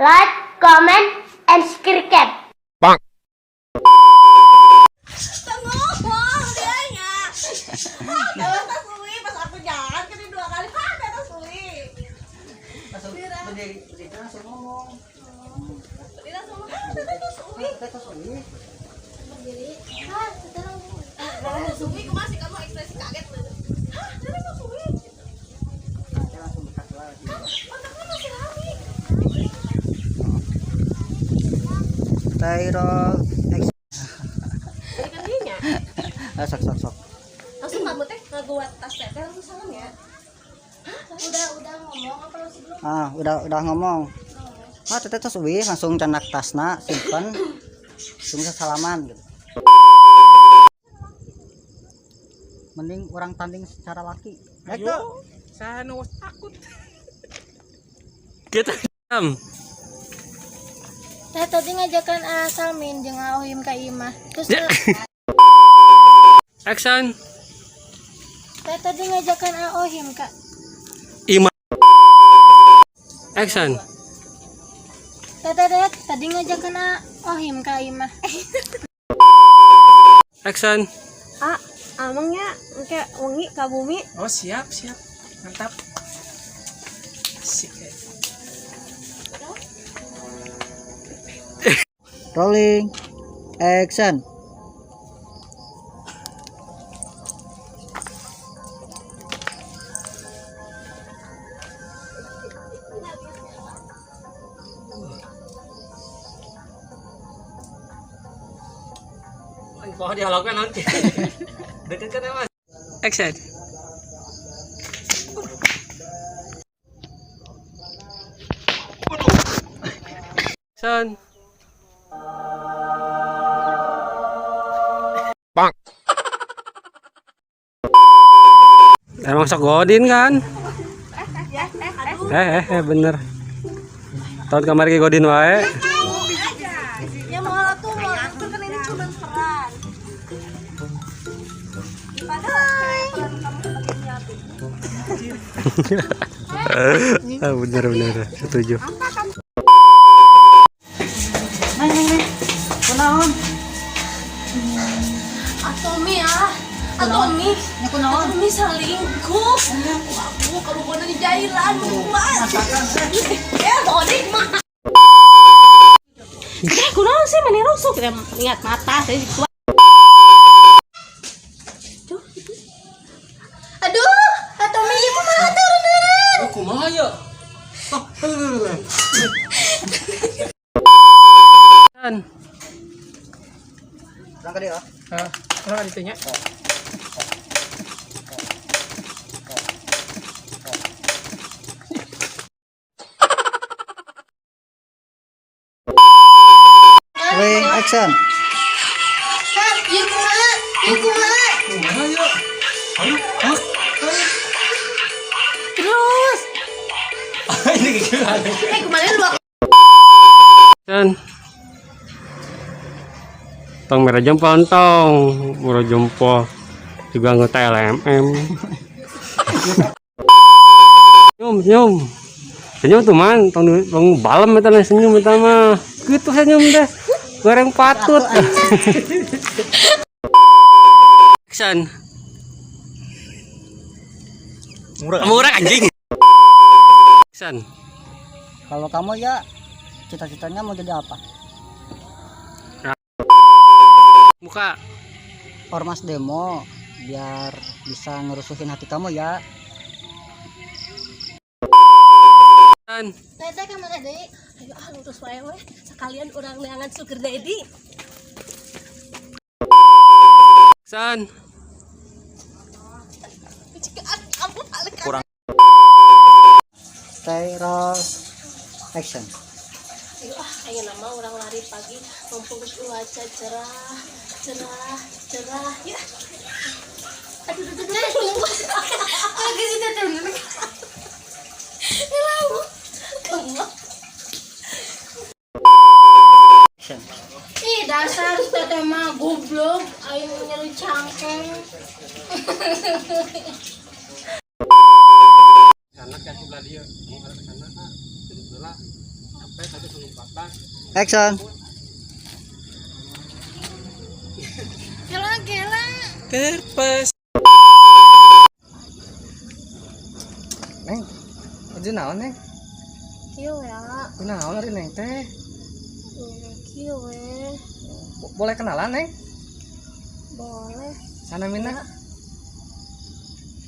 Like, comment, and subscribe. Ngomong dia nya. Hah, tas uwi pas aku jalan kan dua kali. Hah, tas uwi. Langsung berdiri, berdiri langsung ngomong. Dia langsung, hah, tas uwi. Teteh uwi. Berdiri. Hah, teteh langsung. Tas uwi kumaha sih kamu ekspresi kaget tuh. Hah, tas uwi. Nanti langsung dekat lagi. Kan otaknya masih rame. Tyro X. Ini kan dinya. Ah, sok sok sok. Langsung kamu teh ngaguat tas teteh langsung salam ya. Udah ngomong apa masih belum? Ah, udah ngomong. Ah, teteh tos uwi langsung canak tasna simpen. Langsung salaman gitu. Mending orang tanding secara laki. Naik tuh. Saya nu takut. Kita jam. Teh tadi ngajakan A Salmin jeung A Ohim ka imah. Terus Ya. Action. teh tadi ngajakan A Ohim ka Ima. Action. Teh teh tadi ngajakan A Ohim ka imah. Action. Ah, amangnya engke wengi ka bumi. Oh, siap, siap. Mantap. Asik. Ya. Rolling. Action. Mau dialogkan nanti. Deket kan ya, Mas? Action. Action. Bang. Emang sok godin kan? Bener. Tahun kemarin ge godin wae. Ya mau tuh mau itu kan ini cuma peran. Padahal kayak peran kamu sebagai nyatu. Ah, bener bener setuju. Neng neng neng. Kunaon? Atomi ah, Atomi, Nya kunaon? Atomi selingkuh. Aku kalau gua di jailan kuat. Ya, bodik mah. Eh, kunaon sih meni rusuk kita lihat mata saya kuat. Aduh, Atomi ieu kumaha turun-turun? Oh, kumaha ya? Kan. Urang ka dieu. Heeh, urang ditu nya. Rolling action. Hah, ieu kumaha? Ieu kumaha? Kumaha ya? Ayo, hah? Terus, Ini gimana? eh kemarin lu Kan. Tong merah jempol tong, merah jempol juga anggota LMM. Senyum, senyum. Senyum tuh man, tong tong balem eta nah, senyum eta mah. Gitu senyum deh. Goreng patut. Action. Murah. Murah anjing. Action. Kalau kamu ya cita-citanya mau jadi apa? Muka. Ormas demo biar bisa ngerusuhin hati kamu ya. Action. Teteh ka mana deui? Ayo ah lurus wae we. Sekalian urang neangan sugar daddy. Action. Jika kamu paling kurang. Stay roll action. Ayo ah, ayo nama orang lari pagi mumpung cuaca cerah, cerah, cerah. Ya. Aduh, aduh, aduh, aduh. Lagi sih teteh. Ngelamu. Kamu. Action. Ih, dasar teteh mah goblok, aing nyeri cangkeng. Sana ke sebelah dia, mau ke sana ah, jadi sebelah. Action. Gila gila. Terpes. Neng, aja naon, Neng? Kieu ya. Kunaon ari Neng teh? Kieu we. Boleh kenalan, Neng? Boleh. Sana mina.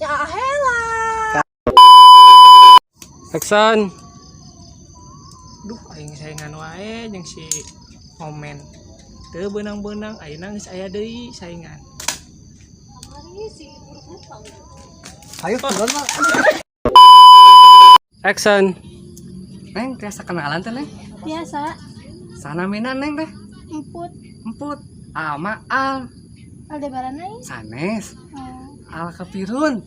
Ya hela. Action. Duh, aing saingan wae jeung si Omen. Teu beunang-beunang, ayeuna geus aya deui saingan. Kamari si buru-buru. Ayo turun mah. Action. Neng, tiasa kenalan teh, Neng? Biasa. Sana mina, Neng teh. Emput. Emput. Ama Al. Aldebaran ai. Sanes. Oh. Al kepirun.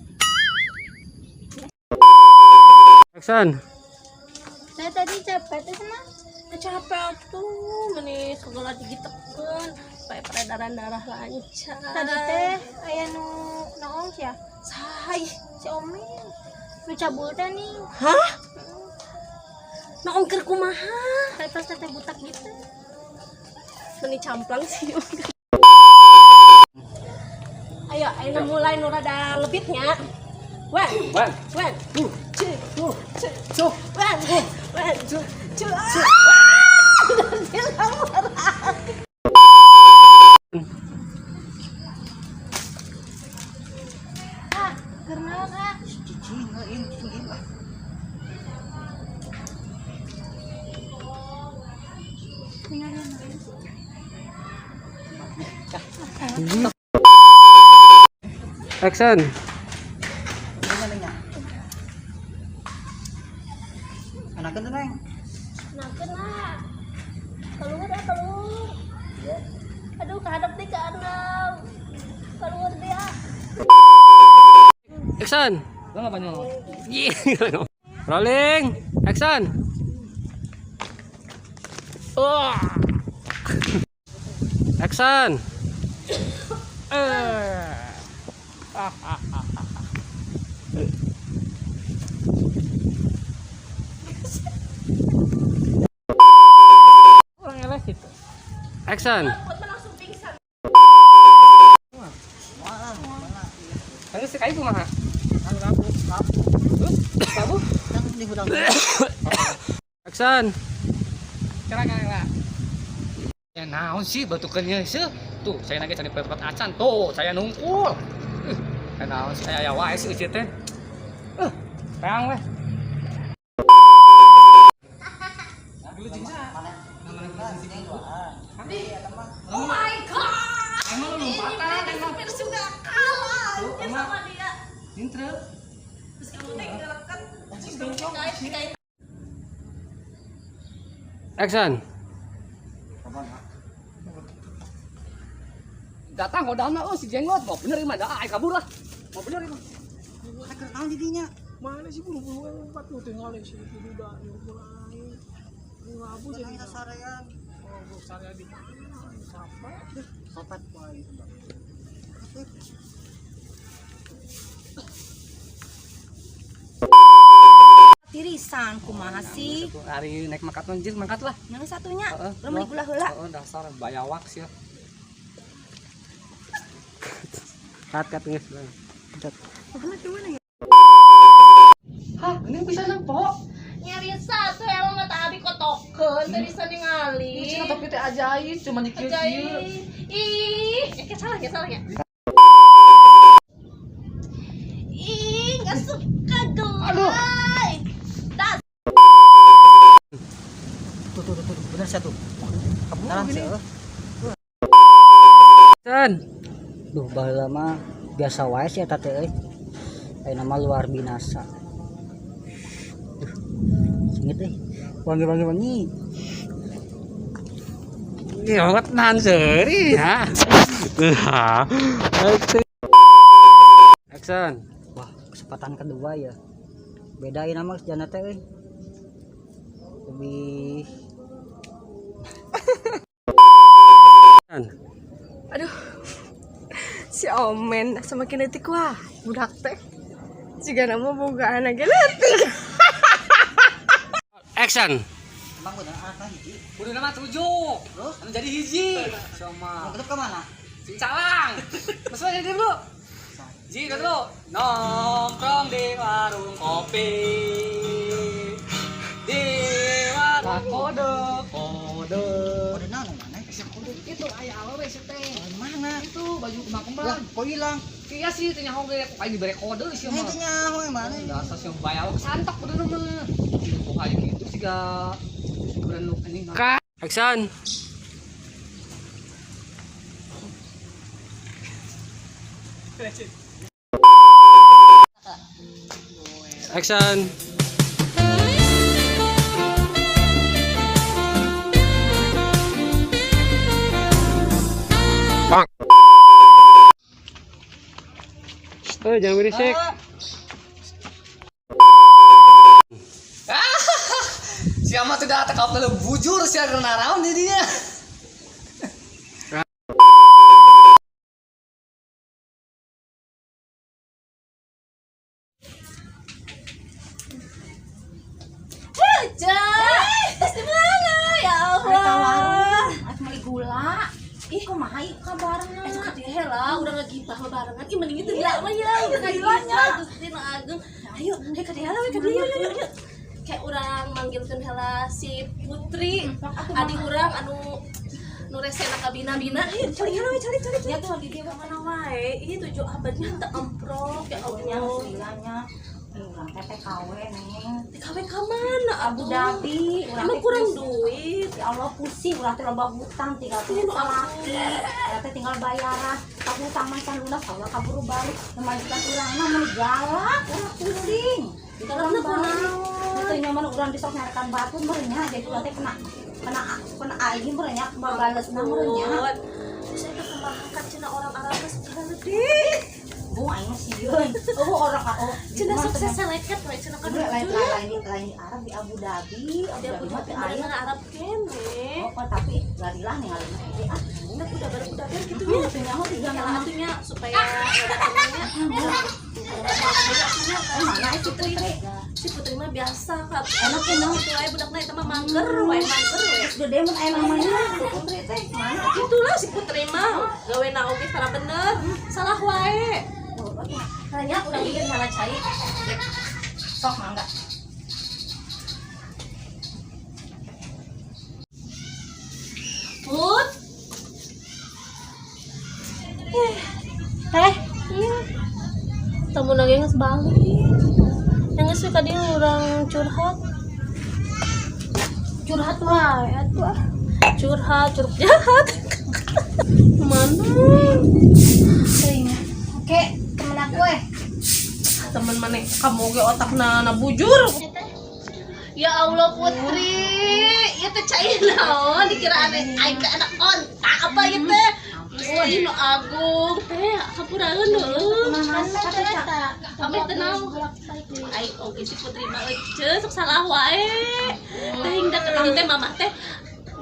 Action. Saya tadi capek teh sana. Capek tuh, meni segala digitekeun supaya peredaran darah lancar. Tadi teh aya nu noong sia. Say. Si Omi. Nu cabul teh nih. Hah? Nah, ongker kumaha? Kayak pas teteh butak gitu. Meni camplang sih. Ayo, ayo mulai nu rada ngebitnya. One, One, one, two, two, two, two, two. One, one, two, two. Ah! Ah, kenalan ah. Cicing, ini cicing ah. Action. Gimana, Neng, ya? Enakan tuh, Neng. Nah, kena. Keluar ya, keluar. Aduh, kehadap deh ke enam. Keluar dia. Action. Lo ngapa nyolong? Yeah. Rolling. Action. Oh. Action. Eh. Orang eleh gitu. Action. Buat mah langsung pingsan. Terus si kayu kumaha? Rabu, rabu. Terus Rabu? Kan di hudang. Action. Kira kira. Ya naon sih batukeunnya sih? Tuh, saya nage cari pepet acan. Tuh, saya nungkul. Ya naon sih aya wae sih euceut teh. Peang weh. Dulu jeung saha? Oh my God. Emang lu lompatan, Ini emang. supir juga kalah Tuh, anjir emang. sama dia. Jintre. Terus kamu teh ngerekat. Kait kait. Action. Datang godana oh si jenglot. Mau bener mah dah ai kabur lah. Mau bener mah. Keur naon didinya? Mana sih buru-buru empat tuh tinggal sih itu udah nyumpul aing. Ngabu Jadi sasarean. Oh, saya di mana? Capek. Sopat. Tirisan kumaha sih? Hari naik mangkat anjir, mangkat lah. Yang satunya, Heeh. lu beli gula heula. Heeh, dasar bayawak sih. Cut cut geus. Hah, ini bisa nempo. Nyari satu emang mata abi kotokeun teu bisa ningali. Cina tapi teh ajaib, cuma di kieu. Ajaib. Ih, ya salah ya salah ya. Ih, nggak suka gelai. Das. Tuh tuh tuh, tuh. Bener satu. Kaburan sih. Action. Duh, baheula mah biasa wae sih eta teh euy. Ayeuna mah luar binasa. Duh. Sengit euy. Wangi wangi wangi. Ya, nahan seuri ya. Action. Wah, kesempatan kedua ya. Beda ini mah jana teh euy. Lebih Aduh. Si Omen semakin detik wah, budak teh. Jika nama boga anak leutik. Action. Emang bener anak hiji. Kudu nama 7. Terus Anu jadi hiji. Sama. Mau ke mana? Sing calang. Masuk aja dulu. Ji dulu. Nongkrong di warung kopi. Di warung kode kode. Kode naon mana? Kode itu aya awewe sih teh. Mana? Itu baju kembang-kembang. Lah, kok hilang? Iya sih teh nyaho ge kok aing dibere kode sih Ini mah. teh nyaho yang mana? Dasar sih bayar santok kudu mah. Kok aing gitu sih ga. Kudu anjing. Action. Action. Bang. Eh, jangan berisik. Siapa tidak tekap lalu bujur sia karena raun jadinya. Aja. Terus di mana? Ya Allah. Atuh meuli gula. Ih, kumaha ieu kabarna? Eh, suka dia lah, udah ngegibah barengan. Ih, mending itu gila mah ya, udah ngegibah Gusti nu agung. Ayo, ayo ka dia lah, ka dia yuk, yuk, yuk. Kayak urang manggilkeun heula si Putri, adik urang anu nu resena ka bina-bina. Ayo, cari heula we, cari cari. Ya tuh lagi Ka mana wae? Ih, 7 abadnya teu emprok ya nya Allah. geus nya. Ih, urang teh TKW, Neng. TKW ka mana? Abu Dhabi, urang Emang teh kurang pusing. duit. Ya Allah pusing, urang teh loba hutang tinggal Ih, nu salaki. Urang teh tinggal bayaran. Tapi hutang mah can lunas, Allah kaburu balik. Nu majikan urang mah mun galak, urang pusing. Galakna kunaon? Itu nyaman urang disok nyarekan batu meureun nya, jadi urang teh kena kena kena aing meureun nya, babalesna meureun nya. Terus eta kumaha kan cenah orang Arab mah suka lebih. Bu aing mah sieun. Oh orang oh Cenah sukses seleket we cenah kan lain lain lain di Arab di Abu Dhabi, Abu Di Abu Dhabi mah Dhabi teu aya. mereka Arab kene. Oh, tapi larilah ningali mah ge ah. Nah, udah baru udah gitu Gitu ya. nya teu nyaho tiga Ya nama. atunya supaya datangnya. Mana itu Putri? Si Putri mah biasa kak. Enak ya, no? Itu wae budakna eta mah mangger wae mangger wae. Terus gede mun aya namanya si Putri teh mana? Itulah si Putri mah gawe na oge salah bener. Salah wae. Tanya urang ieu salah cai. Sok mangga. Put. Teh, Iya. Tamu nage geus balik. Yang geus we ka dieu urang curhat. Curhat wae atuh ah. Curhat, curhat jahat. Mana? Teuing. Oke, temen aku eh. Temen mana kamu ge otakna na bujur. Ya Allah Putri, ieu teh cai naon dikira aneh aing teh anak onta apa ieu teh? Gusti nu agung teh hampuraeun heuh. Ameh teh naon? Aing oge si Putri mah euceun sok salah wae. Teh hingga ketemu teh mamah teh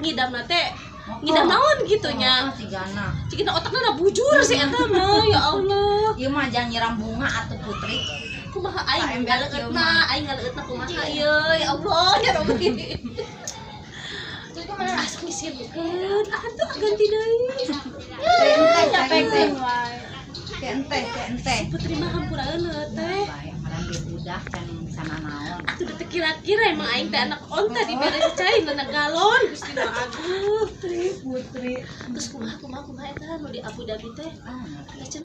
ngidamna teh ngidam naon gitu nya. Cigana. Cigana otakna na bujur sih eta mah ya Allah. Ieu mah jangan nyiram bunga atuh Putri. Kumaha aing ngaleutna, aing ngaleutna kumaha ieu ya Allah ya Rabbi. Terus kumaha? Asup ngisirkeun, ah tuh ganti deui. Ente, wae. ente, ente. Putri mah hampuraeun teh. Bae ngaran ge budak can bisa nanaon. Atuh teu kira-kira emang aing teh anak onta dibere cai na galon Gusti nu agung. Putri, Putri. Terus kumaha kumaha kumaha eta nu di Abu Dhabi teh. Ah, Teh cenah